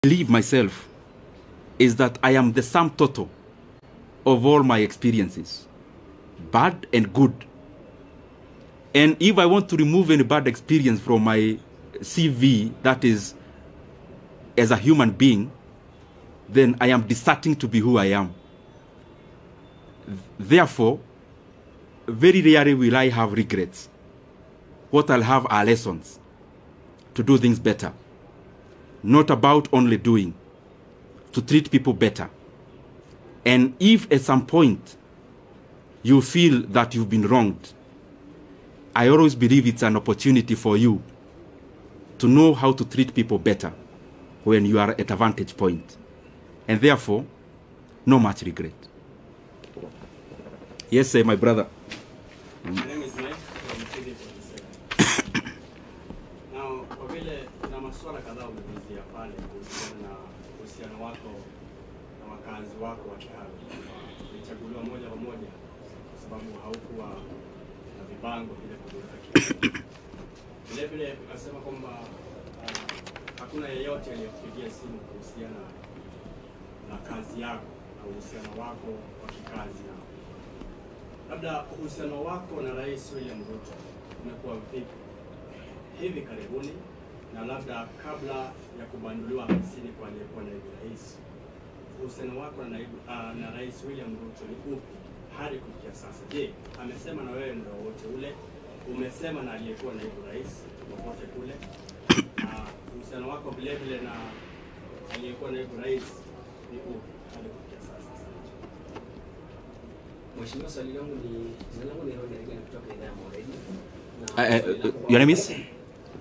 Believe myself is that I am the sum total of all my experiences, bad and good. And if I want to remove any bad experience from my CV, that is, as a human being, then I am deserting to be who I am. Therefore, very rarely will I have regrets. What I'll have are lessons to do things better. Not about only doing, to treat people better. And if at some point you feel that you've been wronged, I always believe it's an opportunity for you to know how to treat people better when you are at a vantage point. And therefore, no much regret. Yes, sir, my brother. My name is Mike from TV47. Now, kwa vile kuna masuala kadhaa umegusia pale kuhusiana na uhusiano wako na wakazi wako wa Kiharu. Ulichaguliwa moja kwa moja kwa sababu haukuwa na vibango vile kutoka Kiharu. Vile vile ukasema kwamba hakuna yeyote aliyekupigia simu kuhusiana na kazi yako na uhusiano wako wa kikazi nao. Labda uhusiano wako na Rais William Ruto umekuwa vipi hivi karibuni, na labda kabla ya kubanduliwa afisini kwa aliyekuwa naibu rais, uhusiano wako na Rais William Ruto ni upi hadi kufikia sasa? Je, amesema na wewe muda wote ule? Umesema na aliyekuwa naibu rais popote kule? Uhusiano wako vile vile na aliyekuwa naibu rais ni upi hadi kufikia sasa? Mheshimiwa, swali langu ni, jina langu ni Ronny Reagan kutoka idhaa ya Mwaredio. Your name is?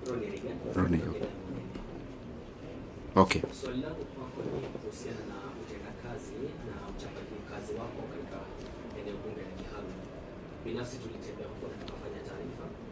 Ronny Reagan. Ronny, kutoka idhaa ya Mwaredio. Okay. Swali langu kwako ni kuhusiana na utendakazi na uchapaji kazi wako katika eneo bunge la Kiharu. Binafsi tulitembea huko na tukafanya taarifa.